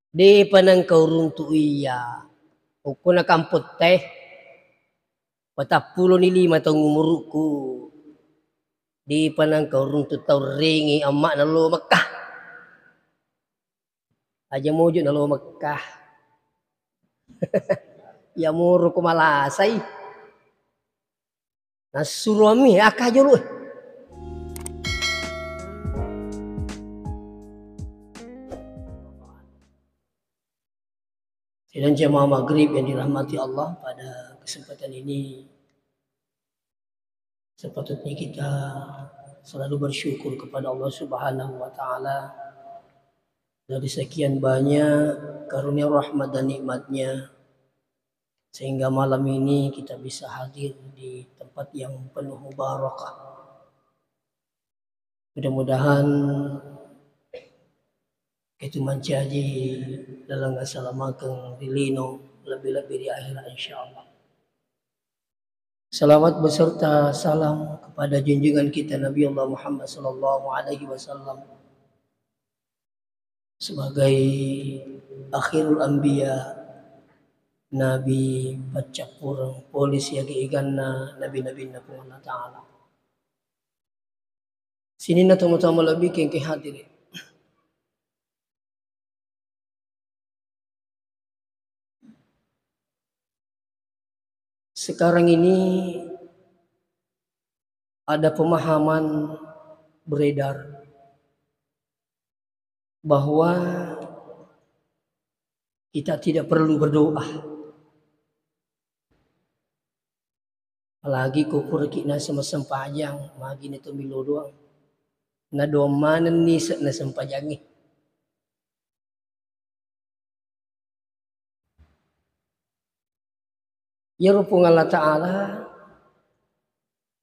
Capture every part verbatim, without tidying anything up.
Depa nengka uruntu iya. Ukkuna kampotta e, patappulo ni lima taung umuruku. Depa nengka uruntu tau rengi amma'na lo Mekkah. Aja mojo na lo Mekkah. Ya moro ko malasai. Nassuroammi akka jolo. Sidang jamaah maghrib yang dirahmati Allah, pada kesempatan ini sepatutnya kita selalu bersyukur kepada Allah Subhanahu wa Ta'ala dari sekian banyak karunia, rahmat, dan nikmatnya, sehingga malam ini kita bisa hadir di tempat yang penuh mubarakah. Mudah-mudahan itu mancaji dalam asalamakeng ri lino, lebih-lebih di akhirat, insyaallah. Salawat beserta salam kepada junjungan kita Nabi Allah Muhammad sallallahu alaihi wasallam sebagai akhirul anbiya, nabi paccappureng, pole siaga eganna nabi-nabinna Puang Allah Ta'ala. Sininna tomatoa malebbi engkae hadiri. Sekarang ini ada pemahaman beredar bahwa kita tidak perlu berdoa. Apalagi ko puraki naseng massempajang, magi na to millau doang. Na doang manenni se-, na sempajangnge. Iyaro Puang Allah Ta'ala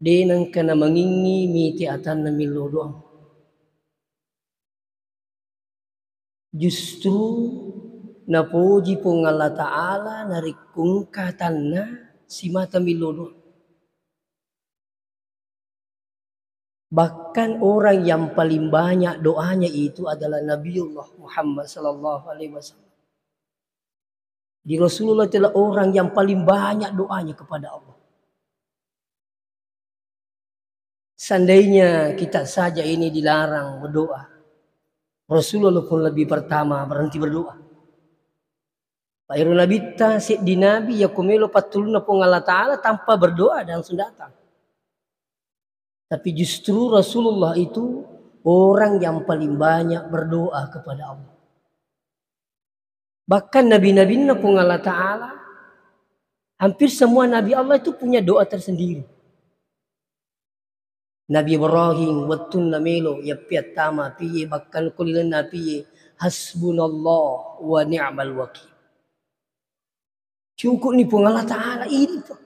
de nengka namangingngi mite atanna millau doang. Justru napoji Puang Allah Ta'ala narekko engka atanna simata millau doang. Bahkan orang yang paling banyak doanya itu adalah Nabiullah Muhammad sallallahu alaihi wasallam. Di Rasulullah itulah orang yang paling banyak doanya kepada Allah. Seandainya kita saja ini dilarang berdoa, Rasulullah pun lebih pertama berhenti berdoa. Pak ero nabitta seddi nabi yakko melo pattulunna Puang Allah Ta'ala tanpa berdoa dan langsung datang. Tapi justru Rasulullah itu orang yang paling banyak berdoa kepada Allah. Bahkan nabi-nabinna Puang Allah Ta'ala, hampir semua nabi Allah itu punya doa tersendiri. Nabi Ibrahim, wettunna melo yappiattama apiye, bahkan kulilenna apiye, "Hasbunallah wa ni'mal wakil." Cukup ni Puang Allah Ta'ala, ini tuh.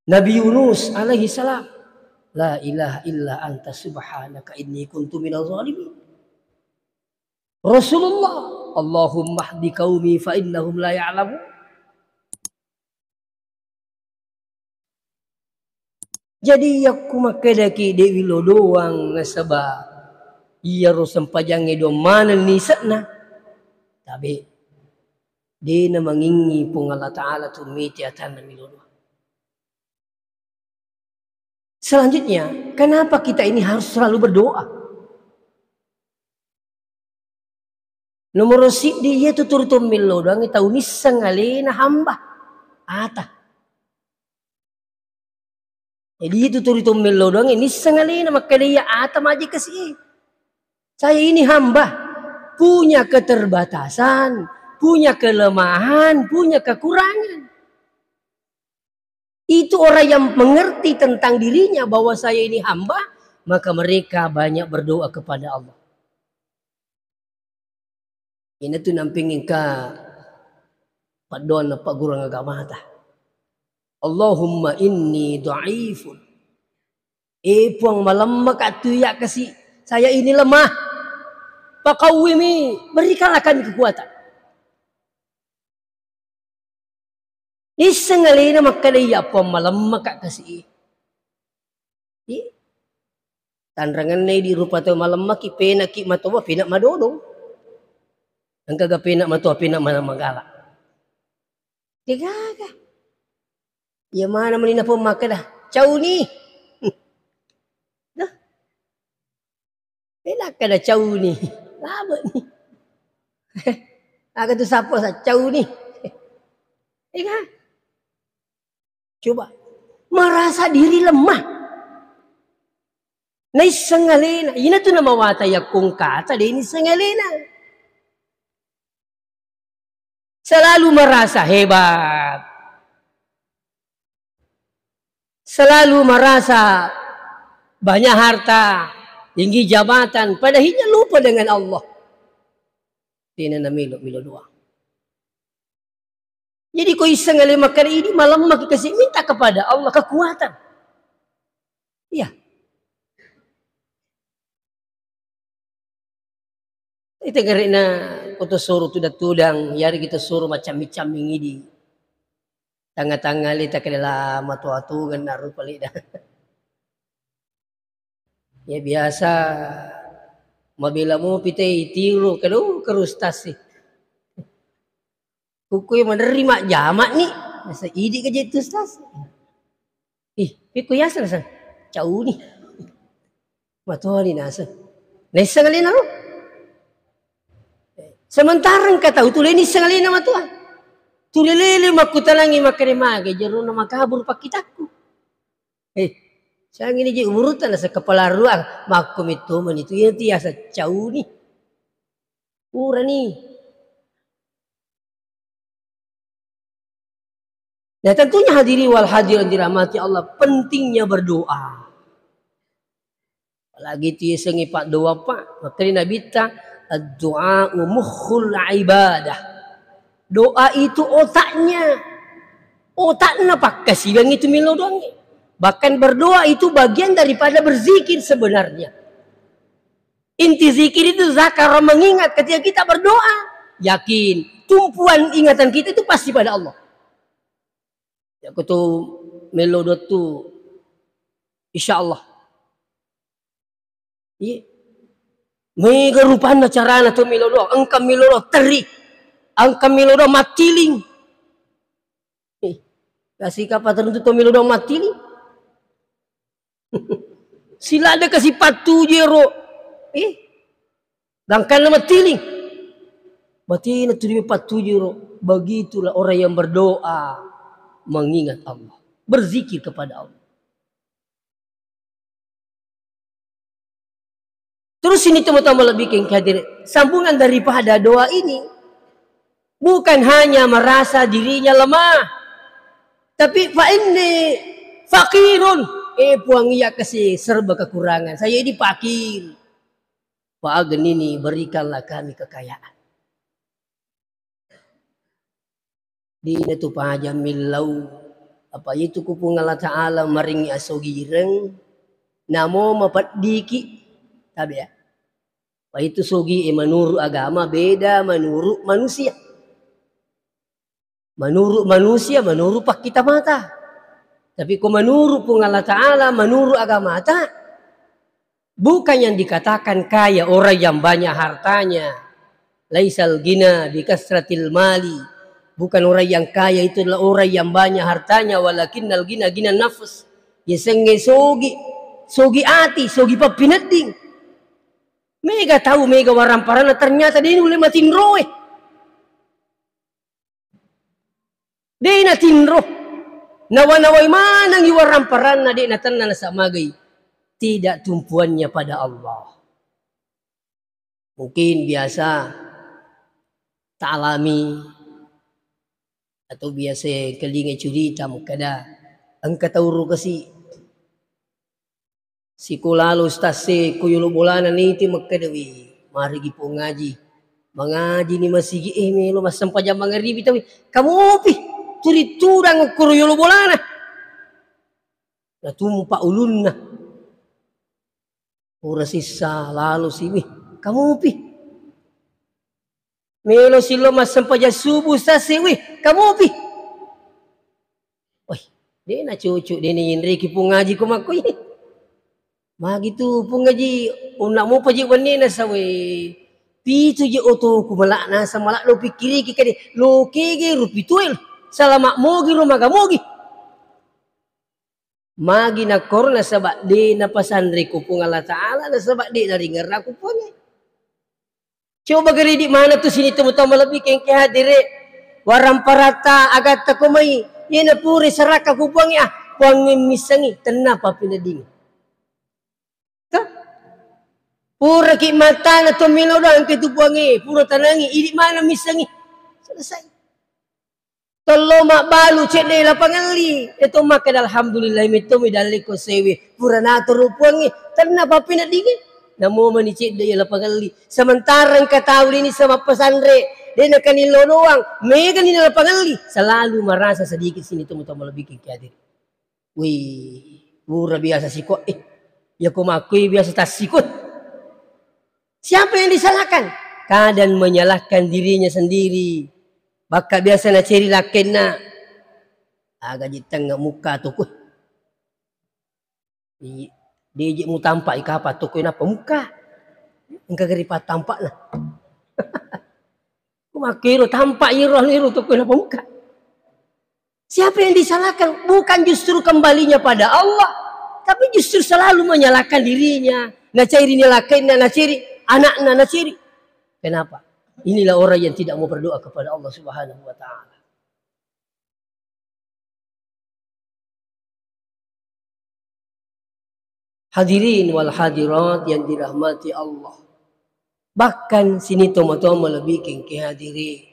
Nabi Yunus alaihi salam, "La ilaha illa anta subhanaka inni kuntu minaz zalimin." Rasulullah, "Allahumma hdi qaumi fa innahum la ya'lamun." Jadi yakku makkedaki dewi lo doang nasaba iyaro sempajangnge doang maneng ni ise'na. Tabe, de namangingngi Puang Allah Ta'ala tu mite atanna milo doang. Selanjutnya, kenapa kita ini harus selalu berdoa? Nomoro siddi, iyatu turi to mello doangnge tau nisseng alena hamba ata. Jadi itu turi to mello doangnge nisseng alena makkeda iya ata maje kasi. Saya ini hamba, punya keterbatasan, punya kelemahan, punya kekurangan. Itu orang yang mengerti tentang dirinya bahwa saya ini hamba, maka mereka banyak berdoa kepada Allah. Ina tu namping engka paddoanna paggurung agamata. Allahumma inni dhaifun. Eh Puang, malemmaka tu iya kasi. Saya ini lemah. Faqawwini, berikanlah kami kekuatan. Nisseng alena makkeda, "Iya, Puang, malemmaka kasi." Iya. Tanrangenna idi rupa tau malemmaki, penaki matoa, pena madodong. Engkaga pena matoa, pena ma-, magala. Degaga. Iya mana meni napong makkeda, "Cauni." Dah. Pena kada cauni. Labeni. Aga tu sapa sa cauni. Ega. Coba. Merasa diri lemah. Naisseng alena. Ina tu namawata yakkong kata de nisseng alena. Selalu merasa hebat. Selalu merasa banyak harta, tinggi jabatan, padahalnya lupa dengan Allah. Tena namelo, melo doang. Jadi ko isseng ale makkeda idi malemma ki kasi minta kepada Allah kekuatan. Iya. Ita gere'na ko to suru tudang-tudang, yari kita suru macam-macam idi. Tanga-tanga le takele la matu-atu genna rupa leda. Ya biasa mabela mopi te itiro kado kerustasi. Kukkue maderri majjama ni, nasa idi ka je tu stas. Ih, pekko yaseng nasa cauni. Matoani nasa. Naisseng alena ro. Sementara engka tau tu le nisseng alena matoa. Tulelele makkutanangi makkeda mage jerona makabur pakkitakku. Eh, sangini je umurutta nasa kepala ruang makko metto mani tu iya tiasa cauni. Urani. Nah, tentunya hadirin wal hadirat dirahmati Allah, pentingnya berdoa. Apalagi tu yasengnge paddoa, Pak. Makanya Nabitta, "Ad-du'a mukhul ibadah." Doa itu otaknya. Otakna pakkasiwiang itu melo doangnge. Bahkan berdoa itu bagian daripada berzikir sebenarnya. Inti zikir itu zakar, mengingat ketika kita berdoa. Yakin, tumpuan ingatan kita itu pasti pada Allah. Ya, aku tu melo doa tu, insya Allah. Iya. Mega rupanna carana tu melo doa. Engka melo doa teri. Engka melo doa mattiling. Eh, kasi kapa teruntu tu melo doa mattiling? Siladde kasi pattuju ero. Eh, gangkanna mattiling. Batina tu pattuju ero. Begitulah orang yang berdoa mengingat Allah, berzikir kepada Allah. Terus ini teman-teman lebih keng hadir. Sambungan daripada doa ini bukan hanya merasa dirinya lemah, tapi fa inni fakirun. Eh, Puang, iya kasi serba kekurangan. Saya ini fakir. Fa aghnini, berikanlah kami kekayaan. Dina tu paja millau. Apa itu ku Puang Allah Ta'ala maringi asogireng, namo mapeddiki. Tabe ya. Apa itu sogi e menurut agama beda menurut manusia. Menurut manusia, menurut pakkita mata. Tapi ko menurut Puang Allah Ta'ala, menurut agama ta, bukan yang dikatakan kaya orang yang banyak hartanya. Laisal gina bikasratil mali. Bukan orang yang kaya itu adalah orang yang banyak hartanya, walakinnal gina gina nafs. Yasengnge sogi, sogi ati, sogi pappinedding. Mega tau, mega waramparanna, ternyata de nulle matinroe. De natinro. Nawa-nawai manengi waramparanna, de natenna nasamagai. Tidak tumpuannya pada Allah. Mungkin biasa ta'alami atau biasa kelinga curita makkeda engka tau ro kasi. Sikola lo ustaz e ko yolo bolana niti makkeda, "Wi, marigi Puang ngaji. Mangaji ni masigi e, melo massempajang mangaribi tawi. Kamopi turi tudang ko ro yolo bolana." Natumpa ulunna. Pura sissa lalo siwi. Kamopi. Melo sillo massempajang subuh sassi, wih, kamopi. Wih, de na cocok, de na inreki Puang ngaji ko makkoi. Magi tu Puang Aji, onna mopa je wenni nasawe. Pitu je otoku malak nasa malak lo pikkiriki kade. Lo kege ro pitue lo. Salama mogi ro maga mogi. Magi nakkoro nasaba de napasanre ku Puang Allah Ta'ala, nasaba de naringerra ku Puang. Coba gari di mana tu sini temu-temu lebih kengke hadire. Warang parata agatta ko mai. Yena pure saraka ku Puang ah. Puang missangi, tenna papineddingi. Toh? Pura ki matana to melo doang ke tu Puange, pura tanangi, idi mana missangi. Selesai. Tello mabbalu cedde lapangelli. Eto makkeda alhamdulillah metto mi dalle ko sewe. Pura natoro Puange, tenna papineddingi. Namo mani cedde lapangelli. Sementara engka tau ini sama pesanre, de nakani lo doang, mega ni lapangelli. Selalu merasa sedikit sini temu-temu lebih ke hadir. Wih, pura biasa siko, eh, ya ko makkui biasa tassiko. Siapa yang disalahkan? Kadang menyalahkan dirinya sendiri. Bakka biasa naceri lakkenna. Aga ji tengnga muka tu, kuh. Deje mutampa i kapa tu, kuh, napa muka? Engka gari patampakna. Ku makkiro tampak iro, anu iro tu, kuh, napa muka? Siapa yang disalahkan? Bukan justru kembalinya pada Allah, tapi justru selalu menyalahkan dirinya. Naceri ni lakkainna, naceri anakna, naceri. Kenapa? Inilah orang yang tidak mau berdoa kepada Allah Subhanahu wa Ta'ala. Hadirin wal hadirat yang dirahmati Allah. Bahkan sini tomo-tomo lebih kengke hadirin.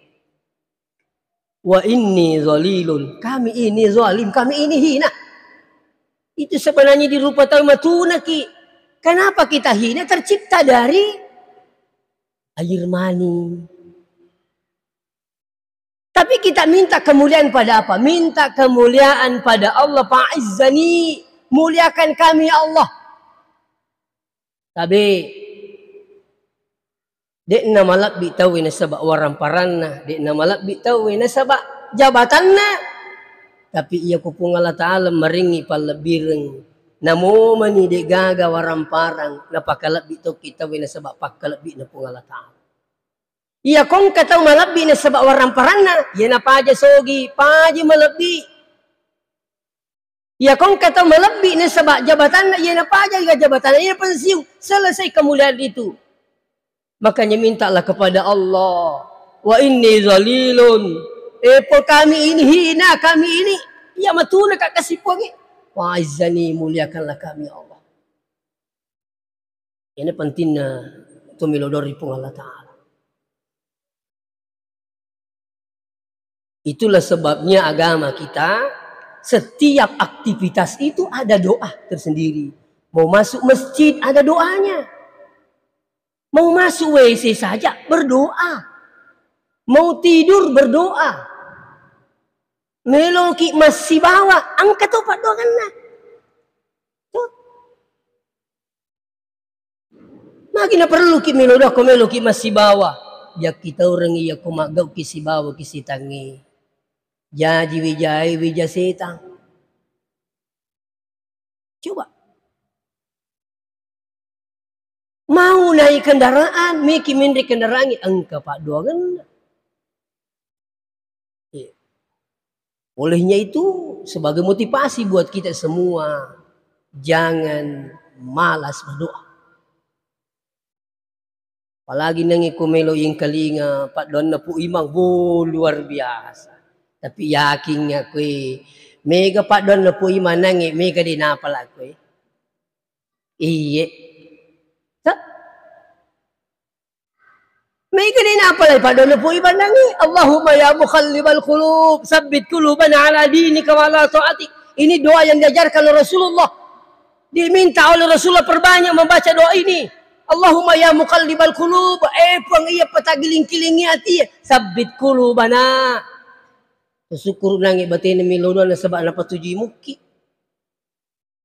Wa inni zalilun, kami ini zalim, kami ini hina. Itu sebenarnya di rupa tau matunaki. Kenapa kita hina? Tercipta dari air mani. Tapi kita minta kemuliaan pada apa? Minta kemuliaan pada Allah. Fa'izzani, muliakan kami ya Allah. Tabe, de'na malebbi tauwe nasaba waramparanna, de'na malebbi tauwe nasaba jabatanna. Tapi iya ko Puang Allah Ta'ala marengngi pallebbireng, namomani de'gaga waramparang, napakalebbi tokki tauwe nasaba pakkalebbi'na Puang Allah Ta'ala. Iya ko engka tau malebbi nasaba waramparanna, iya napaja sogi, paja malebbi. Iya ko engka tau malebbi nasaba jabatanna, iya napaja ga jabatanna, iya pensiun, selesai kemuliaan itu. Makanya mintalah kepada Allah. Wa inni zalilun. Eh, po kami ini hina, kami ini. Iya matuna ka kasi Puangnge. Wa izzani, muliakanlah kami ya Allah. Ini pentingnya tu melo doa ri Puang Allah Ta'ala. Itulah sebabnya agama kita, setiap aktivitas itu ada doa tersendiri. Mau masuk masjid ada doanya. Mau masuk W C saja berdoa. Mau tidur berdoa. Meloki massibawa, engka to paddoangenna. Tuh. Magi naperluki melo doa ko meloki massibawa? Yakkitaurengngi yakko maggauki sibawa ki sitangnge. Jaji wijae wija setang. Coba. Mau naik kendaraan, meki menre kendaraangnge, engka paddoangenna. Iya. Olehnya itu, sebagai motivasi buat kita semua, jangan malas berdoa. Apalagi nangnge ko melo engkalinga paddoanna Pu Imang, bo, luar biasa. Tapi yakin aku, eh, mega paddoanna Pu Imang nangnge, mega de napala aku, eh. Iye. Ta? Mega de napalai paddoanna Pu Imang nangnge. Allahumma ya muqallibal qulub, sabbit qulubana ala dinika wa ala taatik. Ini doa yang diajarkan oleh Rasulullah. Diminta oleh Rasulullah perbanyak membaca doa ini. Allahumma ya muqallibal qulub, eh Puang iya pataggiling-kilingi ati, sabbit qulubana. Sukkuru nangnge batena melo doa nasaba napatujui mukki.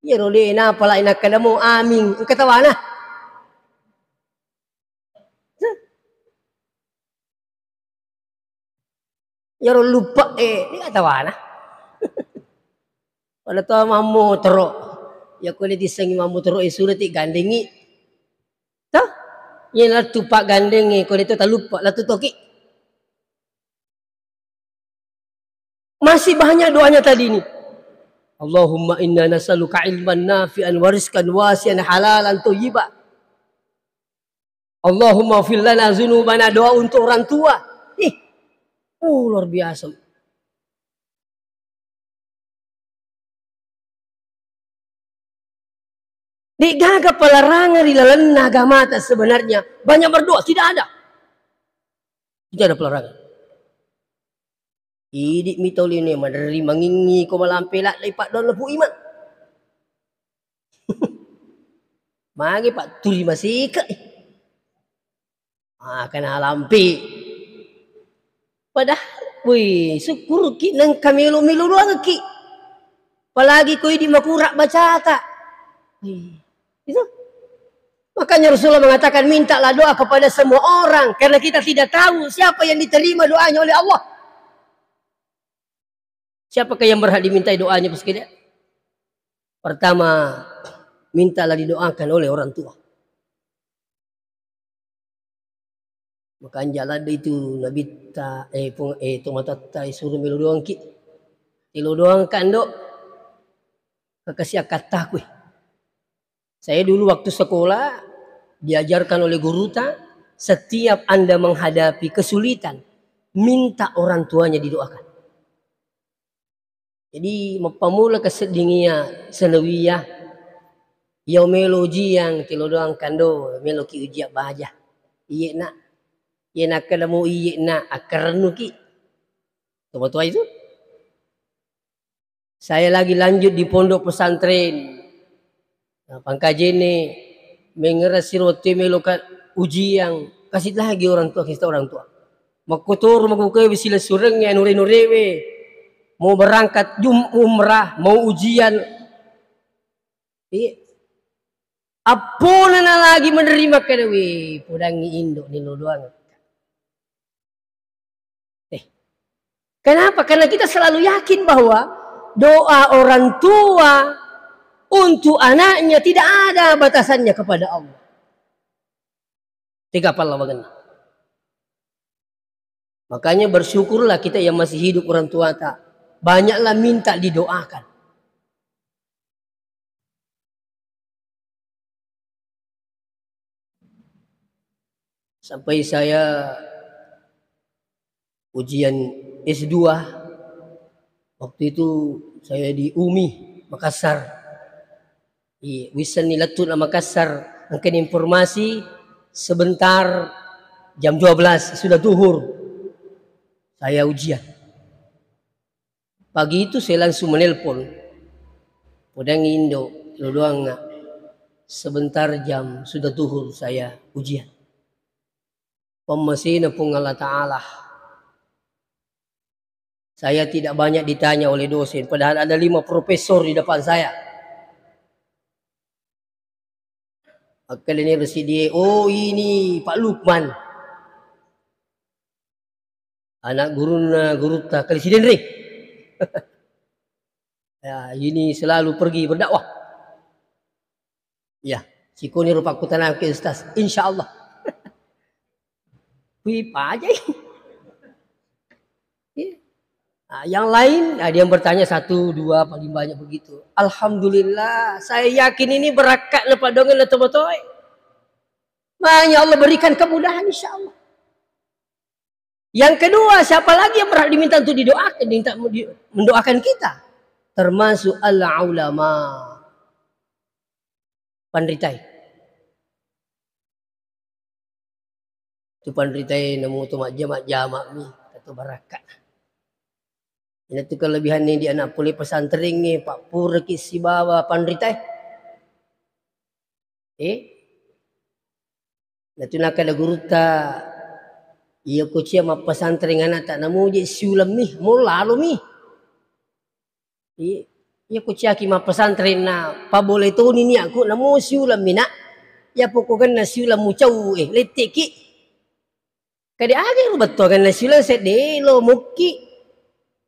Iyaro de napalai nakkeda mo amin, engka tawana. Iyaro lupa, eh, engka tawana. Pada to mammotoro. Ya ko de tissengi mammotoro e surati gandengi. Toh? Iya lettu paggandengi, ko de to taluppa, lettu toki. Masih banyak doanya tadi ini. Allahumma inna nas'aluka ilman nafi'an wa rizqan wasi'an halalan thayyiba. Allahumma fir lana dzunubana, doa untuk orang tua. Ih, oh, luar biasa. De'gaga pelarangan ri lalenna agamata sebenarnya. Banyak berdoa, tidak ada. Tidak ada pelarangan. Idi mi tau lino maderri mangingi ko malampe ladde paddoang lepu imang. Magi Pak turi masika. Ah, kena lampe. Padahal, wih, syukurki nengka melo-melo doangki. Apalagi ko idi makura bacata. Wih, itu. Makanya Rasulullah mengatakan, "Mintalah doa kepada semua orang, karena kita tidak tahu siapa yang diterima doanya oleh Allah." Siapakah yang berhak dimintai doanya, Bos Kede? Pertama, mintalah didoakan oleh orang tua. Makanja ladde itu nabitta, eh, pung-, eh, tomatoatta, eh, suruh melo doangki. Melo doangka, Ndo. Kakasi akkattaku. Saya dulu waktu sekolah diajarkan oleh guruta, setiap Anda menghadapi kesulitan, minta orang tuanya didoakan. Jadi, mappamula ke seddingia sanawiyah, iya melo ujian, telo doang kando, melo ki ujian baja. Iye, Nak. Iye, nakkeda mo iye, Nak, akkarennuki. Tomatoa itu. Saya lagi lanjut di pondok pesantren. Nah, pangkajene mengera siro te melo ka ujian, kasih lagi orang tua, kasih tahu orang tua. Makkotoro makukewe silessurengnge anure-nurewe. Mau berangkat jum-, umrah, mau ujian. Iya. Appona na lagi menerima kada, weh, podangi indo ni lo doang. Eh, kenapa? Karena kita selalu yakin bahwa doa orang tua untuk anaknya tidak ada batasannya kepada Allah. Tega palla wagenna. Makanya bersyukurlah kita yang masih hidup orang tua ta. Banyaklah minta didoakan. Sampai saya ujian S dua, waktu itu saya di umi, Makassar. Iya, wissenni lettu na Makassar, engkani informasi sebentar jam dua belas sudah zuhur. Saya ujian. Pagi itu saya langsung menelpon. Podang indo, lo doang, Nak. Sebentar jam sudah zuhur saya ujian. Pemmasina Puang Allah Ta'ala. Saya tidak banyak ditanya oleh dosen, padahal ada lima profesor di depan saya. Akkaleniro sidie, "Oh, ini Pak Lukman. Anak gurunna gurutta Kali Sidenreng." Ya, ini selalu pergi berdakwah. Ya, sikoniro pakkutanangki, Ustaz. Insya Allah. Wih, pajai. Iya. Nah, yang lain, ada yang bertanya satu, dua, paling banyak begitu. Alhamdulillah, saya yakin ini berakatna padongenna tomatoe. Makanya Allah berikan kemudahan, insya Allah. Yang kedua, siapa lagi yang berhak diminta untuk didoakan, minta di-, mendoakan kita? Termasuk al-ulama. Panritae. Tu panritae namu tu majjama-jama'mi, atau barakka. Ina tu kelebihan ni di anak pole pesantrengnge, Pak, puraki sibawa panritae. Eh? Natu nakkeda gurutta, "Iya ko cia mappesantreng anakta, namuji siulemmi, mo lalomi." I-, iya ko ciaki mappesantreng na pabole toni niaku, namo siulemmi, Nak. Iya pokokna siuleng mucau, eh, letteki. Kade aga ro bettuanna siuleng sedde lo mukki.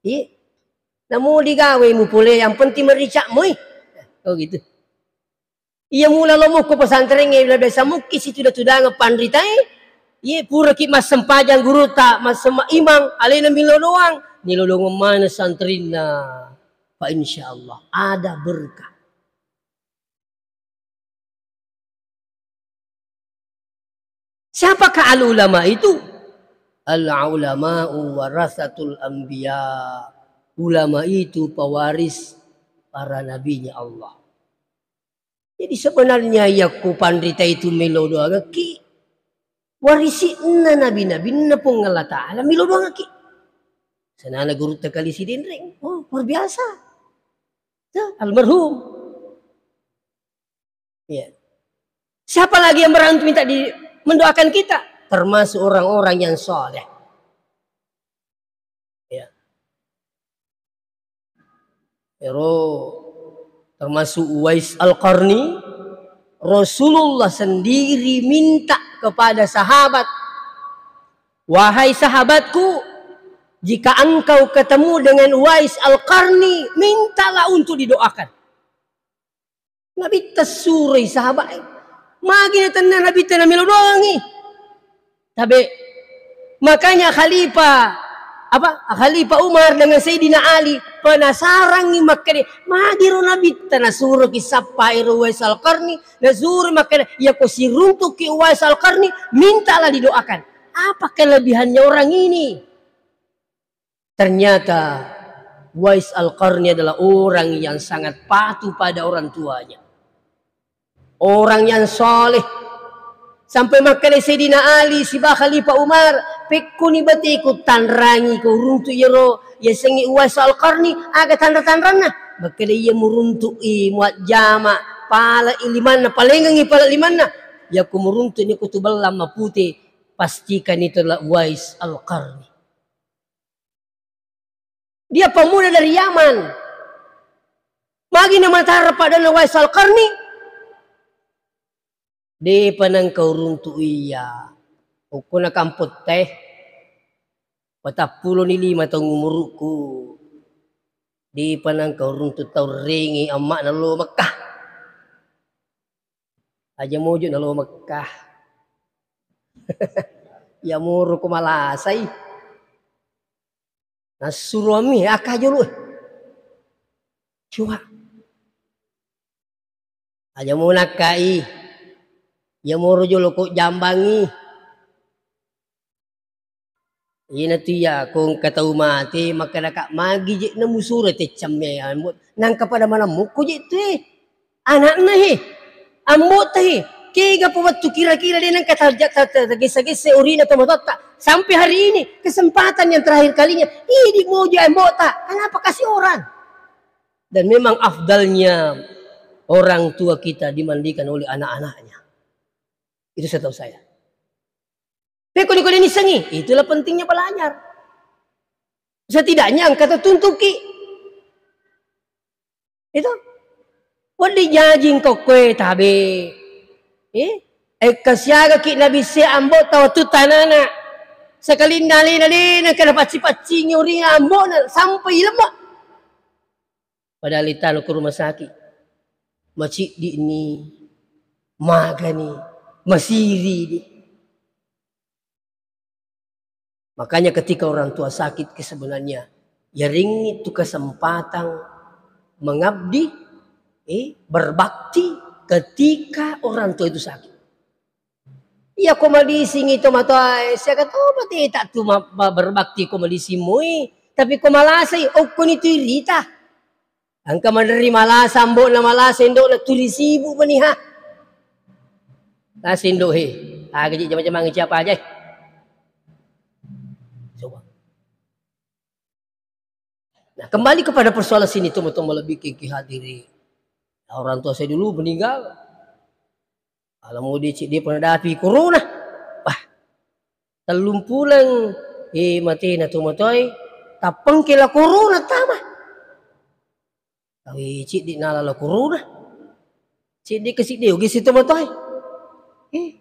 I-, namo digawe mu pole, yang penting merica moi. Oh gitu. Iya mula lo mukko pesantrengnge, biasa mukki situda-tudangeng panritae, iye puraki massempajang gurutta, massema-, imang, alena milo doang, nilolongeng maneng santrinna. Fa insyaallah ada berkah. Siapakah al-ulama itu? Al-ulama'u warasatul anbiya. Ulama itu pewaris para nabinya Allah. Jadi sebenarnya yakko panrita itu melo doangekki, warisi'na nabi-nabinna Puang Allah Ta'ala melo doangekki. Senana gurutta kali Sidenreng. Oh, luar biasa. Tuh, almarhum. Ya. Siapa lagi yang berhak untuk minta di-, mendoakan kita? Termasuk orang-orang yang soleh. Ya. Ero termasuk Uwais Al-Qarni, Rasulullah sendiri minta kepada sahabat, "Wahai sahabatku, jika engkau ketemu dengan Uwais Al-Qarni, mintalah untuk didoakan." Nabitta suroi sahabat e. Magi natenna Nabitta namelo doangi. Tabe, makanya Khalifah, apa, Khalifah Umar dengan Sayyidina Ali penasarangi makkeda, magiro Nabitta nasuroki sappa ero Uwais Al-Qarni, nasuro makkeda, "Iyako siruntukki Uwais Al-Qarni, mintalah didoakan." Apa kelebihannya orang ini? Ternyata Uwais Al-Qarni adalah orang yang sangat patuh pada orang tuanya. Orang yang soleh. Sampai makkeda Sayyidina Ali siba Khalifah Umar, "Pekkuni bateku tanrangi ko runtu iyaro yasengnge Uwais Al-Qarni, aga tanra-tanranna?" Makkeda, "Iya muruntu'i muajjama, pale'i limanna, palengengngi pale limanna. Yakko muruntu'ni ko tu bellang mapute, pastikan itu adalah Uwais Al-Qarni." Dia pemuda dari Yaman. Magi namatara padanna Uwais Al-Qarni? Depa nengka uruntu iya. Ukkuna kamputta e, patappulo ni lima taung umuruku. Depa nengka uruntu tau rengi amma'na lo Mekkah. Aja mojo nalo Mekkah. Iya moro ko malasai. Nassuroammi akka jolo. Coba. Aja mo nakkai. Iya moro jolo ko jambangi. Iyanatu iya, ko engka tau mate, makkedaka, "Magi je' namusuro teccemme ambo', nangka pada maneng mukko je' tu e. Ana'na he, ambo'ta he, kega po wettu kira-kira de' nangka ta-, ta-, ta-, tagessa-gessa orina tomatoatta. Sampai hari ini, kesempatan yang terakhir kalinya, idi' mojo ambo'ta, kenapa kasih orang?" Dan memang afdalnya orang tua kita dimandikan oleh anak-anaknya. Itu setahu saya. Pekko ni kode nissengi, itulah pentingnya belajar. Setidaknya engka tetuntuki. Itu. Wedding jaji engka okkoe tabe. Eh? Ekka siagaki nabissai ambo'ta wettu tanana. Sekalinna alena de' nengka napacci-paccingi orinna ambo'na sampai lemma. Padahal itano ke rumah sakit. Maciddi ni, magani, masiri ni. Makanya ketika orang tua sakit ke sebenarnya, yarengngi tu kesempatan mengabdi, eh, berbakti ketika orang tua itu sakit. Iya ko malisingi tomatoae, siaga to mateta tu ma-, ma-, berbakti ko malising moi. Tapi ko malasai, okkoni tu irita. Engka maderri malasa, ambo'na malasa, indo'na tuli sibuk meniha. Lasa indo' he. Aga je' jama-jamang siapa aja. Coba. Nah, kembali kepada persoalan sini, teman-teman lebih ki hadiri. Orang tua saya dulu meninggal. Ala mudi ciddi pernah dapi corona. Wah, tellumpuleng, eh, matena tomatoae, tappengke la corona tama. Awi ciddi nala la corona. Ciddi ke siddi ogi si tomatoae. Eh.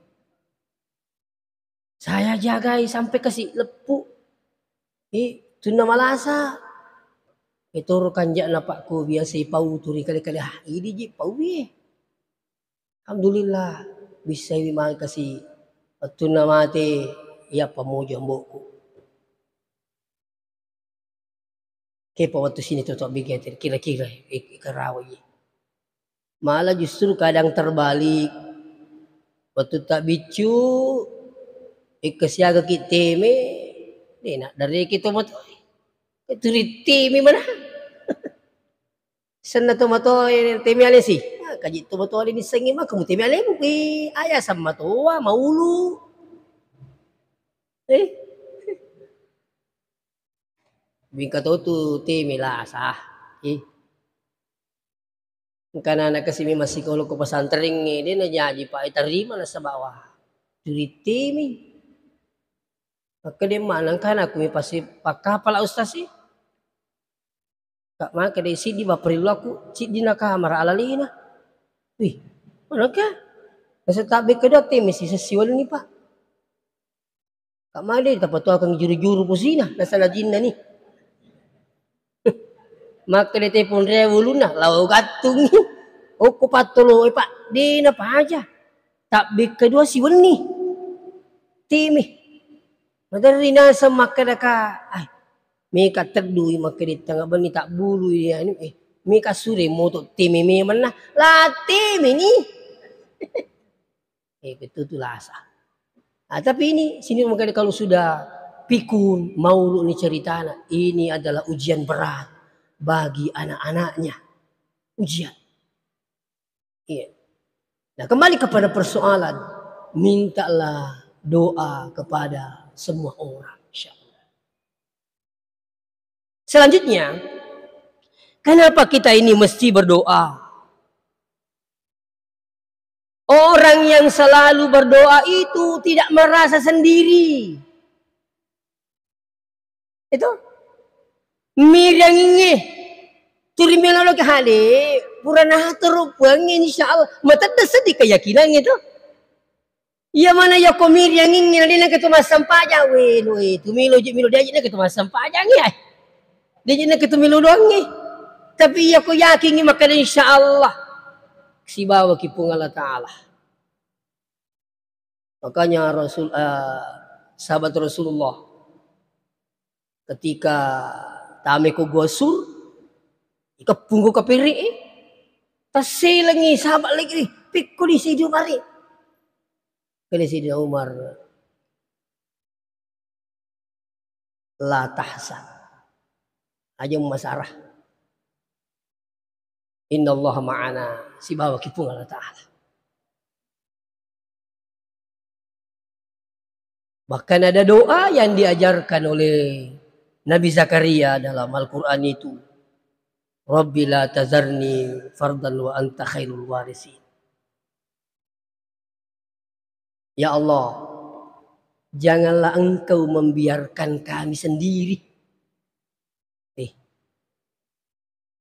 Saya jagai sampai kasi leppu. Eh, tunna malasa. Eh, toro kanja napakku biasa ipau turi kali-kali. Ah, idi ji pau, eh. Alhamdulillah, bissai mangkasi wettunna mate, iya pamojo ambo'ku. Kepa wettu sini to, to bigete, kira-kira, eh, karawa iya. Malah justru kadang terbalik. Wettu tabbiccu, eh, kasiagaki teme, dena, dareki to matoe. Turi teme mana? Senna to matoe teme alesi. Ah, kaji to matoe aleni sengi maka mu teme alemu, eh, aya sammatoa, maulu. Eh. Mingka to tu teme lasa. Eh. Engka anak-anak kasi memang sikolo ko pesantrengnge, de najaji pa tarima nasaba wa turi teme. Makkeda maneng kan aku mi pasti pakkapala ustaz sih. Kak, makkeda siddi bapparillu aku, siddi na kamara alalena. Wih, maneng ka? Nasa tabbe kedua teme si sessiwalni, Pak. Kak, made tapatuakeng juru-juru posina, nasala jinna ni. Makkeda te ponrea ulunna, lao gattung. Okko pattolo, eh, Pak, de napaja. Tabbe kedua siwenni. Teme. Maderri naseng makkeda ka, ai, meka teddui makkeda tengnga benni tabbului anu, eh, meka sure moto teme memenna. La teme ni. Eh, betul tu lasa. Ah, tapi ini sini makkeda kalau sudah pikun, maulu ni ceritana, ini adalah ujian berat bagi anak-anaknya. Ujian. Iya. Nah, kembali kepada persoalan, mintalah doa kepada semua orang, insya Allah. Selanjutnya, kenapa kita ini mesti berdoa? Orang yang selalu berdoa itu tidak merasa sendiri. Itu. Miriangingnge. Turi melo loki hade, pura natoro Puangnge, insya Allah. Matedde seddi keyakinan itu. Iya mana yako miriangingnge, na de nengka tu massempajang, we, lo, eh, tu melo je, melo de aja nengka tu massempajang, ya. De aja nengka tu melo doangnge. Tapi iya ko yakingngi makkeda insya Allah. Sibawaki Puang Allah Ta'ala. Makanya Rasul, eh, sahabat Rasulullah ketika tame ko Gua Sur, ikeppung ko kapere, eh, tasselengi sahabat lagi, eh, pikko di Sayyidina Umar, eh. Kene Sayyidina Umar, "La tahzan." Aja masarah. "Innallaha ma'ana." Sibawaki Puang Allah Ta'ala. Bahkan ada doa yang diajarkan oleh Nabi Zakaria dalam Al-Quran itu, "Rabbi la tazarni fardan wa anta khairul warisin." Ya Allah, janganlah Engkau membiarkan kami sendiri. Eh,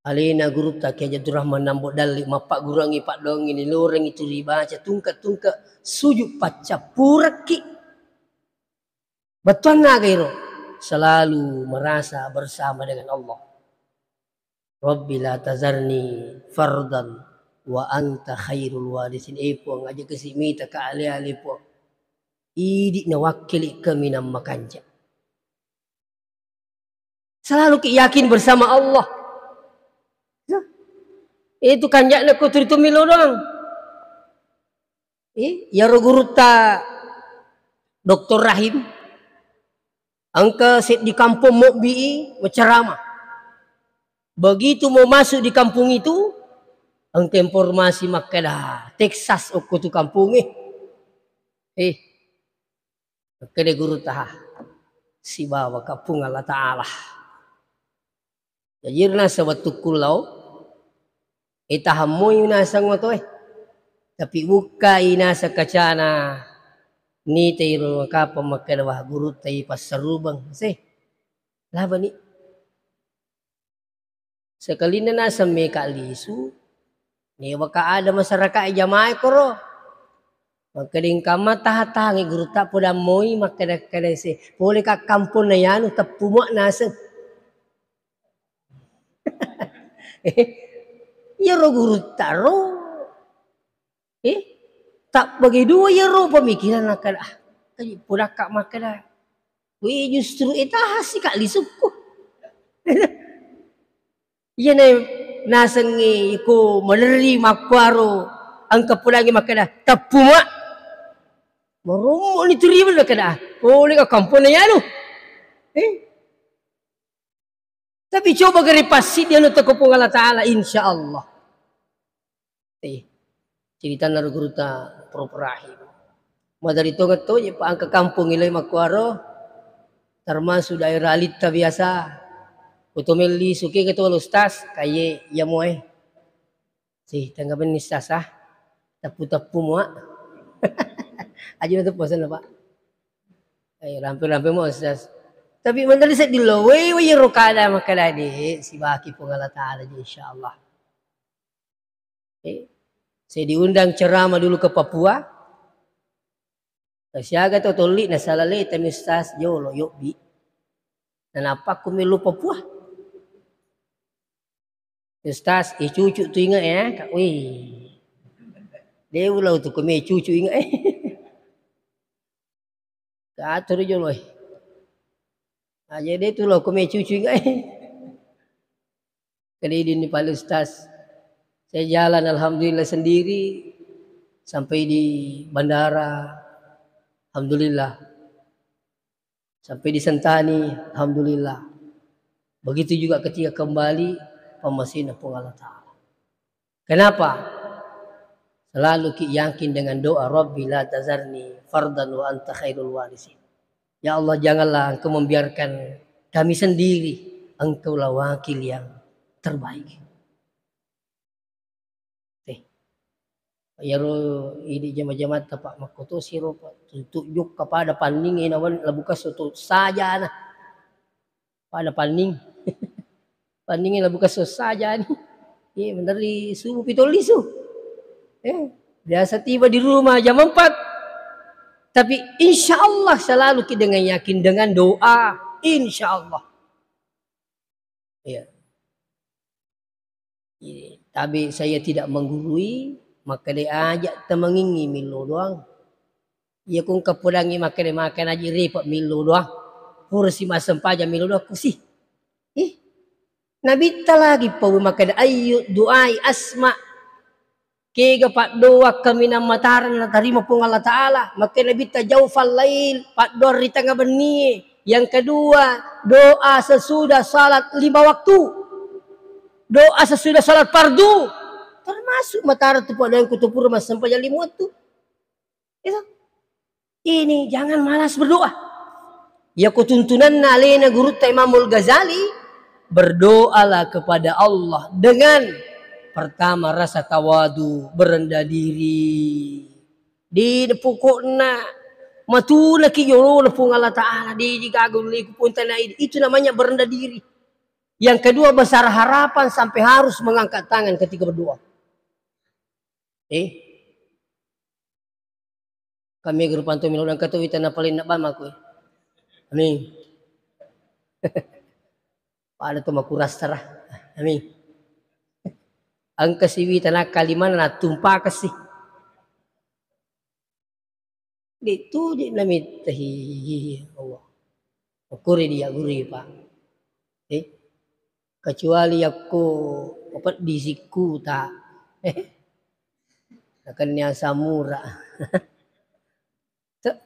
alena gurutta Kiai Abdurrahman Nambo Dalli, mappagguruangngi paddoangngi, lilorengngi tu ribaca tungke-tungke sujud paccappurekki. Bettuanna aga ero? Selalu merasa bersama dengan Allah. "Rabbi la tazarni fardan wa anta khairul warisin." Eh, Puang, aja kasi mita ka ale-ale, Puang. Idi nawakkili kaminang makanja. Selalu ki yakin bersama Allah. Ya. Itu kanja'na ko turitu milo doang. Eh, iyaro gurutta Doktor Rahim, engka seddi kampong mobbi'i macerama. Begitu mau masuk di kampung itu, engka informasi makkeda, Texas okko tu kampungnge. Eh, makkeda gurutta, ha, sibawa ka Puang Allah Ta'ala. Jaji naseng wettukku lao, eh, tahammoi naseng otoe. Tapi bukkai naseng kacana, nitai ro kapang makkeda, wah, gurutta i passarubeng. Se, labani. Sekalinna naseng meka lisu, newaka ada masyarakat jamaah koro. Makkeda engka ma taha-tahangngi gurutta, poda moi makkeda-keda se, pole ka kampong na yanu teppu mua naseng. Iyaro gurutta ro. Eh, Tabbagi dua iyaro pemikiran nakkeda, ah, kaji pudakka makkeda, wé justru étaha sika lisukku. Iyana nasengngi ko malerri makkuaro engka pudangngi makkeda, teppu ma. Marommo ni turi makkeda, ah, polé ka kamponna iyanu. Eh. Tapi coba gare passiddi anu teko Puang Allah Taala, insya Allah. Eh, ceritanna ro gurutta Prof Rahim. Madari tongeng toje pa engka kampung ilai makkuaro, termasuk daerah Alitta biasa. Utomelli suke ketua Ustaz, kaye iya moe. Si, tengga benni Ustaz ah. Teppu-teppu mua. Aja na teppu sana, Pak. Eh, rampe-rampe mua Ustaz. Tapi menteri seddi lo, wé, wé, ro kada makkeda de, sibaki Puang Allah Taala je, insya Allah. Eh, saya diundang ceramah dulu ke Papua. Siaga to tolli na salalé temi Ustaz jolo yobbi. Nanappa ku melu Papua. Ustaz, eh, cucu tu ingat ya, Kak. Wih. Dé ulau tu kome cucu ingat eh. Katu ri jolo eh. Aja dé tu lo kome cucu ingat eh. Kedidin ni Pak Ustaz. Saya jalan alhamdulillah sendiri sampai di bandara. Alhamdulillah. Sampai di Sentani, alhamdulillah. Begitu juga ketika kembali pamasena Puang Allah Taala. Kenapa? Selalu ki yakin dengan doa, Rabbi la tazarni fardan wa anta khairul warisin. Ya Allah, janganlah Engkau membiarkan kami sendiri, Engkaulah wakil yang terbaik. Eh. Iyaro idi jama-jamatta, Pak, makkotosi ro, Pak. Tuntu jokka pada panningnge nawan labuka soto sajana. Pada panning. Panningnge labuka soto sajani. Iya, menteri subuh pitolisu. Eh, biasa tiba di rumah jam empat. Tapi insya Allah selalu ki dengan yakin, dengan doa. Insya Allah. Iya. Iya, tapi saya tidak menggurui, makkeda aja temengingi millo doang. Iya, ku engka podangngi makkeda makan aja repot millo doang. Pura si massempajang millo doang, kusi. Ih, Nabitta lagi pau makkeda, ayyu du'ai asma. Kega paddoa kaminang matareng natarima Puang Allah Taala, makkeda Nabitta jaufal lail, paddoa ri tengnga bennie. Yang kedua, doa sesudah salat lima waktu. Doa sesudah salat fardu. Termasuk matareng tu paddoa yang kutupur massempajang lima waktu. Itu. Ini jangan malas berdoa. Yako tuntunanna alena gurutta Imamul Ghazali, berdoalah kepada Allah dengan pertama rasa tawadu, berendah diri. Di pokokna matuna ki jolo na Puang Allah Taala, di digaga liku punta na idi. Itu namanya berendah diri. Yang kedua besar harapan sampai harus mengangkat tangan ketika berdoa. Eh, Kami guru panto milo dan katu wita na paling nak bama kue. Amin. Pada tu makurastara. Amin. Engka siwita na kalimana na tumpakasi. Di tu di namitta hi Allah. Makuri dia guru, Pak. Eh, kecuali yakko mapeddi sikkuta. Eh, nakenni asam urat. Te-,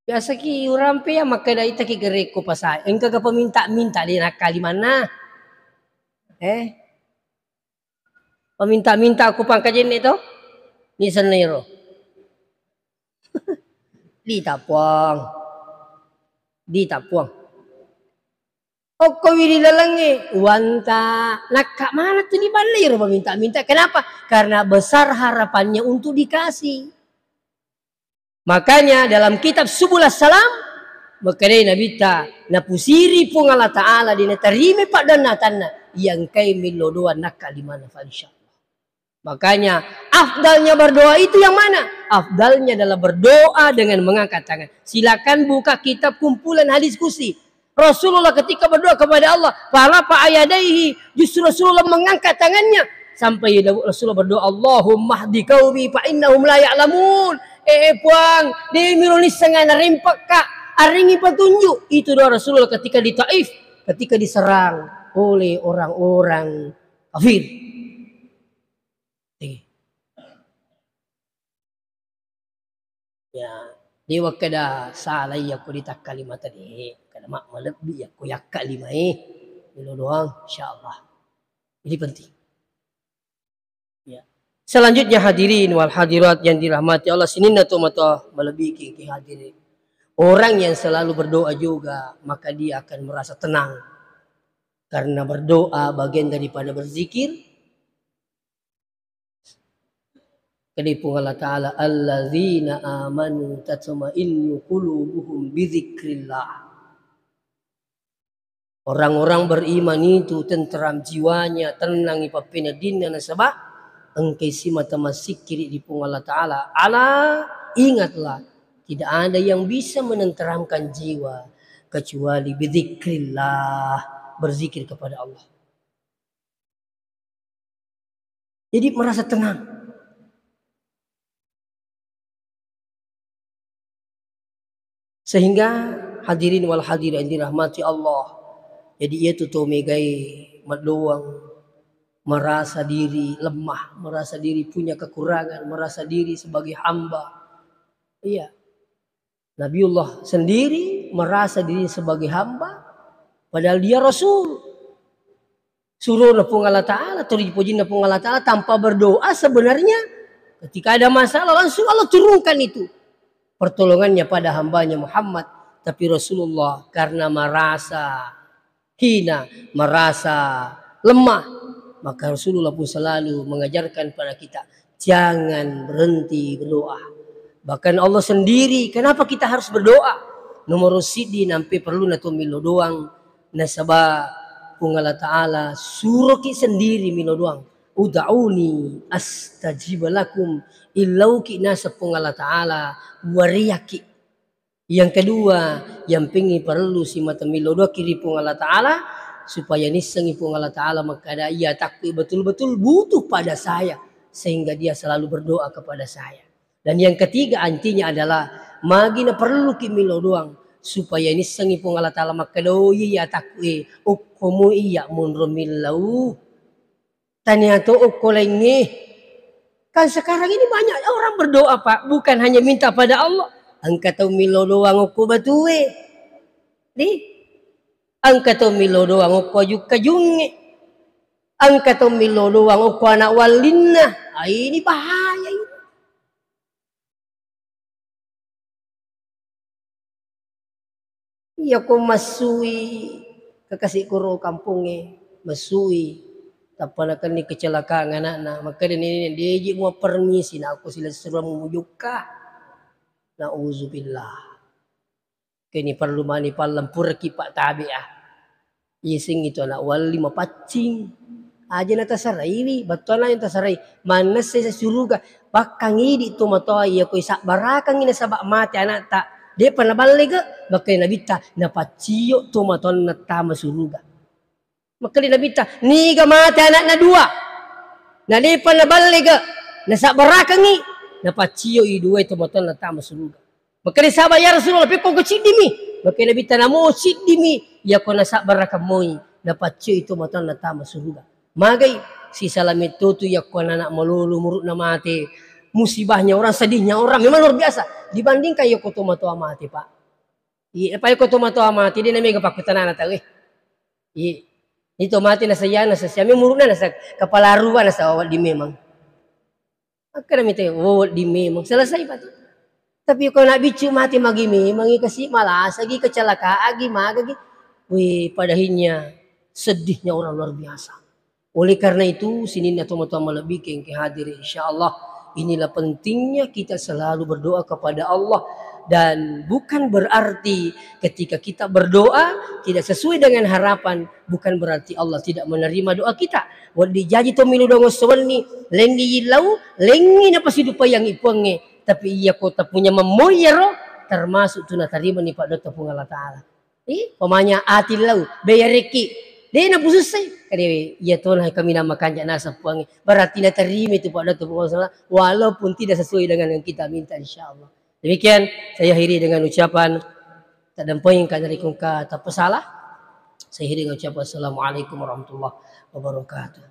biasa ki urampe ya makkeda ita ki gerekko pasa. Engka ga peminta-minta di nakkalimanna. Eh, Paminta-minta ku pangkajenne to? Ni sennairo. Dita puang. Dita puang. Okko wiri lalengnge, wanta nakka mana tu ni ballei ro paminta-minta. Kenapa? Karena besar harapannya untuk dikasih. Makanya dalam kitab Subul Salam, makkedai Nabitta, napusiri Puang Allah Ta'ala, de' natarima paddoanna atanna, iya engkai millo doa nakka limanna, fa insyaallah. Makanya afdalnya berdoa itu yang mana? Afdalnya adalah berdoa dengan mengangkat tangan. Silakan buka kitab kumpulan hadis qudsi. Rasulullah ketika berdoa kepada Allah, farafa'a yadaihi, justru Rasulullah mengangkat tangannya. Sampai Daud, Rasulullah berdoa, "Allahumma hdi qaumi fa innahum la ya'lamun." Eh, eh, Puang, de' miro nisseng narempekka, arengngi petunjuk. Itu doa Rasulullah ketika di Taif, ketika diserang oleh orang-orang kafir. Eh. Ya, de' wakkeda salah iya ko ditakkalimata de', kada ma-, malebbi iya ko yakkalimai. Melo doang, insyaallah. Ini penting. Ya. Selanjutnya hadirin wal hadirat yang dirahmati Allah, sininna tomatoa malebbi ki, ki hadirin. Orang yang selalu berdoa juga, maka dia akan merasa tenang. Karena berdoa bagian daripada berzikir. Kedai Puang Allah Ta'ala, "Alladzina amanu tatma'innu qulubuhum bidzikrillah." Orang-orang beriman itu tenteram jiwanya, tenangi pappeneddinna nasaba engkai simata massikkiri di Puang Allah Ta'ala. Ala, ingatlah, tidak ada yang bisa menenteramkan jiwa kecuali bidzikrillah, berzikir kepada Allah. Jadi merasa tenang. Sehingga hadirin wal hadirat yang dirahmati Allah, jadi iya tu to megai madoang, merasa diri lemah, merasa diri punya kekurangan, merasa diri sebagai hamba. Iya. Nabiullah sendiri merasa diri sebagai hamba, padahal dia rasul. Surona Puang Allah Ta'ala, tuli pojinna Puang Allah Ta'ala tanpa berdoa, sebenarnya ketika ada masalah langsung Allah turunkan itu pertolongannya pada hambanya Muhammad. Tapi Rasulullah karena merasa hina, merasa lemah, maka Rasulullah pun selalu mengajarkan pada kita, jangan berhenti berdoa. Bahkan Allah sendiri, kenapa kita harus berdoa? Nomor siddi nampe perlu nato millo doang, nasaba Puang Allah Ta'ala suroki sendiri millo doang. "Ud'uni astajib lakum." Illauki naseng Puang Allah Ta'ala, wariyaki. Yang kedua, yang pengi parellu simata millo doaki ri Puang Allah Ta'ala, supaya nissengi Puang Allah Ta'ala makkada, iya atakku betul-betul butuh pada saya, sehingga dia selalu berdoa kepada saya. Dan yang ketiga, antinya adalah magi naparelluki millo doang, supaya nissengi Puang Allah Ta'ala makkada, oh iya atakku e, okkomo iya monro millau. Tania to okko laingnge. Kan sekarang ini banyak orang berdoa, Pak, bukan hanya minta pada Allah. Engka tau millo doang okko batue. Di? Engka tau millo doang okko aju-, kajungnge. Engka tau millo doang okko anak wallinna. Ah, ini bahaya ini. Iyako massui kekasih koro kampongnge, massui, tappa nakenni kecelakaan anakna, makkeda nenek, "Deji mua permisi, nakko silessureng mujukka." Nauzubillah. Keni perlu mani pallempuraki, Pak, tabe, ah. Iyasengngi tu anak walli mapaccing. Aja natasaraiwi, bettuanna yang tasarai. Mannessai suruga. Pakkang idi tomatoa iya koi sabbarakangngi nasaba mate anakta. Depa naballega, makkeda Nabitta, napaccio tomatoanna tama suruga. Makkeda Nabitta, niga mate anakna dua. Na depa naballega, nasabbarakangngi, napaccio i duai tomatoanna tama suruga. Makkeda sahabat, "Ya Rasulullah, pekko ko ciddimi?" Makkeda Nabitta, "Namo ciddimi, iyako nasabbarakang moi, napaccioi tomatoanna tama suruga." Magai, sisala metto tu iyako anak-anak malolo umuru'na mate, musibahnya orang, sedihnya orang memang luar biasa dibandingkan iyako tomatoa mate, Pak. Iya, apa iyako tomatoa mate, de namega pakkutanana tau, eh. Iya. Itu mate nasayana, sesiami umuru'na nasa kepala rua nasa wedding memang. Makkeda mite, "Oh, wedding memang." Selesai, Pak, tu. Tapi kalau nak biccu mate magi memang, kasi malasa gi, kecelakaan gi, maga gi. Wih, pada akhirnya sedihnya orang luar biasa. Oleh karena itu, sininna tomatoa malebbi kengke hadir, insya Allah, inilah pentingnya kita selalu berdoa kepada Allah. Dan bukan berarti ketika kita berdoa tidak sesuai dengan harapan, bukan berarti Allah tidak menerima doa kita. Wedding jaji to milu dongo sewenni, lengngi yillau, lengngi napasidupayangngi Puangnge. Tapi iya kota punya memmoiyaro, termasuk tu natarimani paddotta Puang Allah Ta'ala. Ih, pamanya atillau, beyarekki. De' napusussai, kade iya tona kami namakanja' naseng Puangnge. Berarti naterima itu Pak Datuk Puang Salah, walaupun tidak sesuai dengan yang kita minta, insya Allah. Demikian, saya akhiri dengan ucapan, taddampengeng ka narekko engka tappa salah. Saya akhiri dengan ucapan, Assalamualaikum warahmatullahi wabarakatuh.